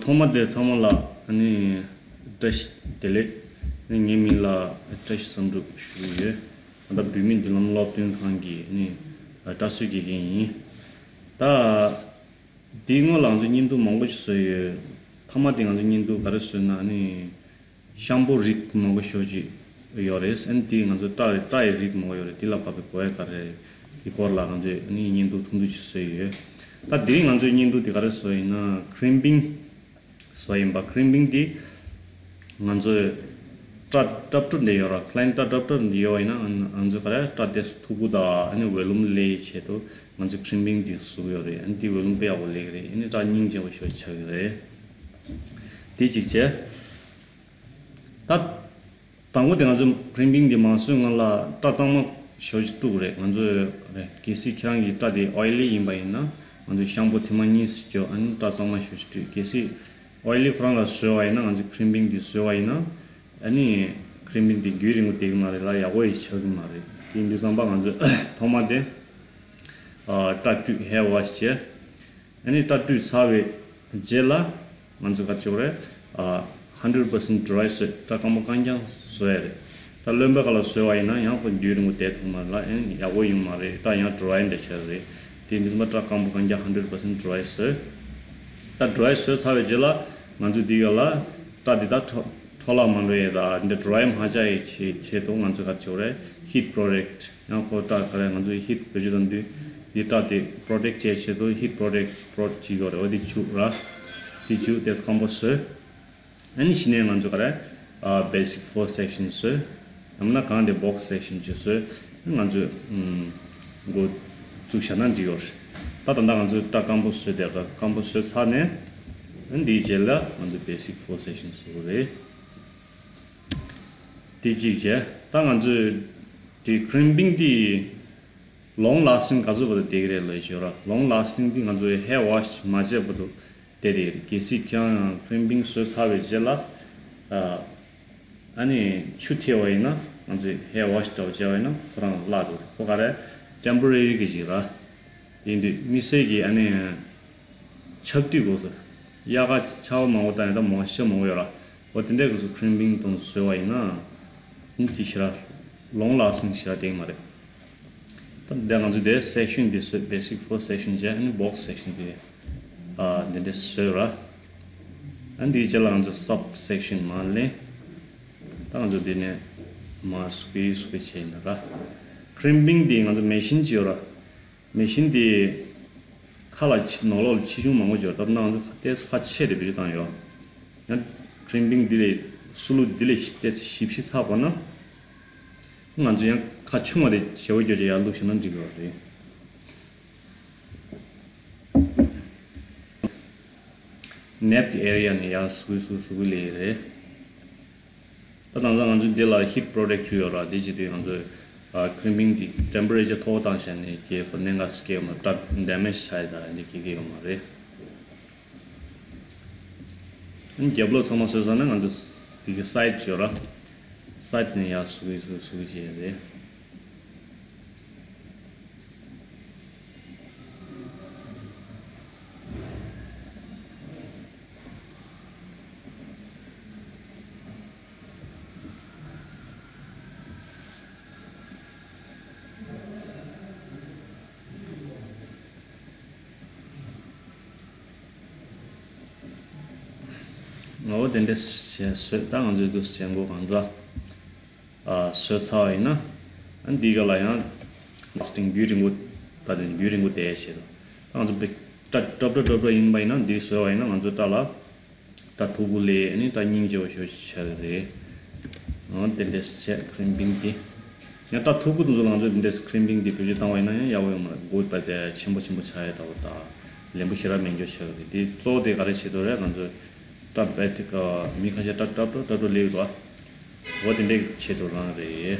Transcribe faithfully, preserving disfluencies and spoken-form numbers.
ཐོག་མ་དེ་ཚང་མ་ལ་ཨ་ནི་བཀྲ་ཤིས་བདེ་ལེགས། ཨ་ནི་ངའི་མིང་ལ་བཀྲ་ཤིས་བསམ་གྲུབ་ཞུ་གི་ཡོད། ད་ལྟ་བོད་མིའི་མདུན་ལམ་སློབ་སྟོན་ཁང་གི་ཨ་ནི་བཀྲ་ཤིས་དགེ་རྒན་ཡིན། ད་འདིའི་སྔོན་ལ་ང་ཚོས་བརྙན་ཐུང་མང་པོ་ཞིག་བཟོས་ཡོད། མཐའ་མ་དེ་ང་ཚོས་བརྙན་ཐུང་ག་རེ་བཟོས་ན་ཨ་ནི། ཤམ་པོ་རིགས་མང་པོ་ཞེ་པོ་ཅིག་ཡོད་རེད། ཨ་ནི་དེ་ང་ཚོ་སྐྲ་སྐྲ་ཡི་རིགས་མང་པོ་ཡོད་རེད། དེ་ལ་བབས་པའི་དགོས་ཡ་ག་རེ་རེད། དེ་སྐོར་ལ་ང་ཚོས་ཨ་ནི་བརྙན་ཐུང་ཐུང་ཐུང་ཅིག་བཟོས་ཡོད། ད་དེ་རིང་ང་ཚོའི་བརྙན་ཐུང་དེ་ག་རེ་བཟོས་ཡིན་ན་ཀི་རིམ་པིང་བཟོས་ཡིན་པ། ཀི་རིམ་པིང་དེ་ང་ཚོས་སྐྲ་ཀྲབ་ཀྲུབ་འདི་ཡོད་ར། ཁ་ལན་སྐྲ་ཀྲབ་ཀྲུབ་འདི་ཡོད་པ་ཡིན་ན་ང་ང་ཚོས་ག་རེ་སྐྲ་དེ་མཐུག་པོ་དང་ཨ་ནི་ཝོ་ལུམ་སླེབས་ཡའི་ཆེད་དུ་ང་ཚོས་ཀི་རིམ་པིང་དེ་བཟོ་གི་ཡོད་རེད། ཨ་ནི་དེ་ཝོ་ལུམ་དཔེ་ཡག་པོ་སླེབས་ཀྱི་རེད། ཨ་ནི་སྐྲ་སྙིང་རྗེ་པོ་ཞེ་པོ་ཆགས་ཀྱི་རེད། དེ་གཅིག་བྱས། ད་དང་པོ་དེ་ང་ཚོ་ཀི་རིམ་པིང་དེ་མ་བཟོས་སྔོན་ལ་སྐྲ་གཙང་མ་ཞེ་པོ་ཅིག་བཀྲུ་དགོས་རེད། ང་ཚོས་རེད། གལ་སྲིད་ཁྱེད་རང་གི་སྐྲ་དེ་ཨོ་ཡི་ལི་ཡིན་པ་ཡིན་ན་ང་ཚོས་ཤམ་པོ་ཐེངས་མ་གཉིས་ཤིག་རྒྱོབ། ཨ་ནི་སྐྲ་གཙང་མ་ཞེ་པོ་ཅིག་བཀྲུས། གལ་སྲིད་ཨོ་ཡི་ལི་ཁོ་རང་ལ་བཟོས་པ་ཡིན་ན། ང་ཚོས་ཀི་རིམ་པིང་དེ་བཟོས་པ་ཡིན་ན་ཨ་ནི་ཀི་རིམ་པིང་དེ་རྒྱུན་རིང་པོ་བསྡད་ཀྱི་མ་རེད་ལ། ཡག་པོ་ཡང་ཆགས་ཀྱི་མ་རེད། དེ་ཡིན་དུས་ཙམ་པ་ང་ཚོས་ཐོག་མ་དེ་ཨ་སྐྲ་བཀྲུས། ཧེར་ཝོཤ་བྱས། ཨ་ནི་སྐྲ་བཀྲུས་ཚར་བའི་རྗེས་ལ་ང་ཚོས་ག་རེ་བྱེད་དགོས་རེད། ཨ་hundred percent dry བཟོས། སྐྲ་སྐམ་པོ་རྐང་རྐྱང་བཟོ་ཡ་རེད། ད་རློན་པའི་སྒང་ལ་བཟོས་པ་ཡིན་ན་ཡང་ཁོ་རྒྱུན་རིང་པོ་བསྡད་ཐུབ་མ་རེད་ལ། ཨ་ནི་ཡག་པོ་ཡོང་མ་རེད། སྐྲ་ཡང་ཌི་རའི་འདྲ་ཆགས་རེད། དེ་མིན་པ་སྐྲ་སྐམ་པོ་རྐང་རྐྱང་hundred percent dry བཟོས། ད་ཌི་རའི་བཟོས་ཚར་བའི་རྗེས་ལ་ང་ཚོས་འདི་ག་ལ་སྐྲ་འདི་ད་འཕྲོ་འཕྲོ་བརླག་མ་འགྲོ་ཡས་དང་འདི་ཌི་རའི་མ་ཆགས་ཡས་ཆེད་ཆེད་དུ་ང་ཚོས་ག་རེ་བྱེད་དགོས་རེད། ཧིཊ་པྲོ་ཊེག་ཊི། ཡང་ཁོ་སྐྲ་ག་རེ་ང་ཚོས་ཧིཊ་བེད་སྤྱོད་གཏོང་དུས་འདི་སྐྲ་དེ་པྲོ་ཊེག་ཊི་བྱེད་ཆེད་དུ་ཧིཊ་པྲོ་ཊེག་ཊི་པྲོ་ཊེག་ཊི་བྱེད་དགོས་རེད། འོ་དེ་བྱུག་ར། དེ་བྱུག་དེ་སྐམ་པོ་བཟོས། ཨ་ནི་གཞི་ནས་ང་ཚོས་ག་རེ་ཨ་བེ་སིག་ཕོར་སེག་ཤན་བཟོས། ཡང་ན་གང་དེ་བོག་སི་སེག་ཤན་ཅིག་བཟོས། ང་ཚོས་ཨམ་འགོ་བཙུགས་བཞག་ན་འགྲིག་ཡོད་རེད། ད་ད་ལྟ་ང་ཚོས་སྐྲ་སྐམ་པོ་བཟོས་དེ་སྐམ་པོ་བཟོས་ཚར་ནས་ཨ་ནི་དེའི་རྗེས་ལ་ང་ཚོས་བེ་སིག་ཕོར་སེག་ཤན་བཟོ་དགོས་རེད། དེ་གཅིག་བྱས། ད་ང་ཚོས་དེ་ཀི་རིམ་པིང་དེ་ལོང་ལ་སི་ཊིང་ག་ཚོད་བར་དུ་བསྡད་ཀྱི་རེད་ལབ་ཡོད་ར། ལོང་ལ་སི་ཊིང་དེ་ང་ཚོས་ཧེར་ཝོཤ་མ་བྱས་བར་དུ་བསྡད་བསྡད་ཀྱི་རེད། གལ་སྲིད་ཁྱེད་རང་ཀི་རིམ་པིང་བཟོས་ཚར་བའི་རྗེས་ལ་ཨ་ཨ་ནི་ཆུ་ཐིགས་པ་ཡིན་ན་ང་ཚོས་ཧེར་ཝོཤ་འདྲ་བོ་བྱས་པ་ཡིན་ན་ཁོ་རང་བརླག་འགྲོ་རེད། ཁོ་ག་རེ་ཊེམ་པོ་རེ་རི་གི་ཞིག་ར། ཡིན་དུས་དམིགས་བསལ་གྱི་ཨ་ནི་ཆར་དུས་སྐབས་སུ་དབྱར་ཁ་ཆར་པ་མང་པོ་བཏང་ཡང་ད་མང་ཤ་མང་པོ་ཡོད་ར། འོ་དེ་འདྲའི་སྐབས་སུ་ཀི་རིམ་པིང་དང་བཟོས་པ་ཡིན་ན་ཨ་ནི་དེ་ཞེ་དྲག་ལོང་ལ་སི་ཊིང་ཞེ་དྲག་བསྡད་ཀྱི་མ་རེད། ད་འདི་ང་ཚོས་དེ་སེག་ཤན་འདི་བཟོས། བེ་སིག་ཕོར་སེག་ཤན་བྱས། ཨ་ནི་བོག་སི་སེག་ཤན་འདི་ཨ་འདི་འདྲ་བཟོས་ར། ཨ་འདིའི་རྗེས་ལ་ང་ཚོས་སབ་སེག་ཤན་མར་ལེན། ད་ང་ཚོས་འདི་ནས་མར་སུ་ཀི་སུ་ཀི་བྱས་ཡིན་ད་ར། ཀི་རིམ་པིང་འདི་ང་ཚོ་མེ་ཤིན་ཅིག་ཡོད་ར། མེ་ཤིན་འདི་ཁ་ལ་ཕྱི་ནང་ལོགས་ལ་ཆེ་ཆུང་མང་པོ་ཡོད་ར། ད་ང་ཚོ་ཏོག་ཙམ་ཁ་ཆེ་དེ་བེད་སྤྱོད་བཏང་ཡོད། ཡང་ཀི་རིམ་པིང་འདི་ལས་སུ་ལུ་འདི་ལས་ཏོག་ཙམ་ཞིབ་ཞིབ་ཚགས་པ་ན། ང་ཚོ་ཡང་ཁ་ཆུང་བ་དེ་ཞེ་པོ་སྐྱོ་ཅིག་ཡར་བླུགས་བཞག་ན་འགྲིག་གི་རེད། ནེབ་ཀྱི་ཨེ་རི་ཡ་ནས་ཡར་སུ་ཀི་སུ་ཀི་སུ་ཀི་ལས་རེད། ད་དང་སང་ང་ཚོ་འདི་ལ་ཧིཊ་པྲོ་ཊེག་ཊི་བྱས་ཡོད་ར། དེ་བྱེད་དུས་ང་ཚོས་ཀི་རིམ་པིང་འདི་ཊེམ་པོ་རེ་ཅར་མཐོ་པོ་བཏང་བཞག་ནས་ཀྱི་ཁོ་གནད་འགག་སྐྱེ་ཡོད་མ་རེད། ཌེ་མེཇ་ཆགས་ཡ་ད་འདི་སྐྱེ་གི་ཡོད་མ་རེད། རྒྱབ་ལོགས་ཚང་མ་བཟོས་ཚར་ན་ང་ཚོ་འདི་གི་སའིཌ་ཡོད་ར། སའིཌ་ནས་ཡར་སུ་ཀི་སུ་ཀི་སུ་ཀི་བྱས་རེད། ངོ་བོ་དེ་འདྲས་བྱས་བཟོས། ད་ང་ཚོས་འདུག་སེ་བྱས་འགོ་གང་ཚ་ཨ་བཟོས་ཚར་བ་ཡིན་ན། ཨ་འདི་ག་ལ་ཡང་ལ་སི་ཊིང་རྒྱུན་རིང་པོ། ད་དེ་རྒྱུན་རིང་པོ་བསྡད་ཡ་ཆེད་དུ། ད་ང་ཚོ་བི་སྐྲ་ཀྲབ་ཀྲབ་ཀྲབ་ཀྲབ་ཡིན་པ་ཡིན་ན། འདི་བཟོས་པ་ཡིན་ན་ང་ཚོ་སྐྲ་ལ་སྐྲ་མཐུག་པོ་སླེབས། ཨ་ནི་སྐྲ་སྙིང་རྗེ་པོ་ཞེ་པོ་ཆགས་ཀྱི་རེད། འོ་དེ་འདྲས་བྱས་ཀི་རིམ་པིང་དེ། ཡང་སྐྲ་མཐུག་པོ་དེ་ཚོ་ལ་ང་ཚོས་འདི་འདྲས་ཀི་རིམ་པིང་དེ་བེད་སྤྱོད་བཏང་བ་ཡིན་ན་ཡང་ཡག་པོ་ཡོད་མ་རེད། མགོ་བོ་དེ་ཆེན་པོ་ཆེན་པོ་ཆགས་ཡ་ལྟ་བུ་དང་། ལན་པོ་ཞེ་དྲག་མེད་འཇོག་བྱེད་ཀྱི་རེད། དེ་གཙོ་བོ་དེ་ག་རེ་བྱེད་དགོས་རེད། ང་ཚོས་སྐྲ་རྦད་དེ་མི་ཁ་ཤས་སྐྲ་ཀྲབ་ཀྲོ་ཀྲབ་ཀྲོ་སླེབས་ཡོད་པ། འོ་དེ་འདྲས་ཆེད་དུ་རང་རེད།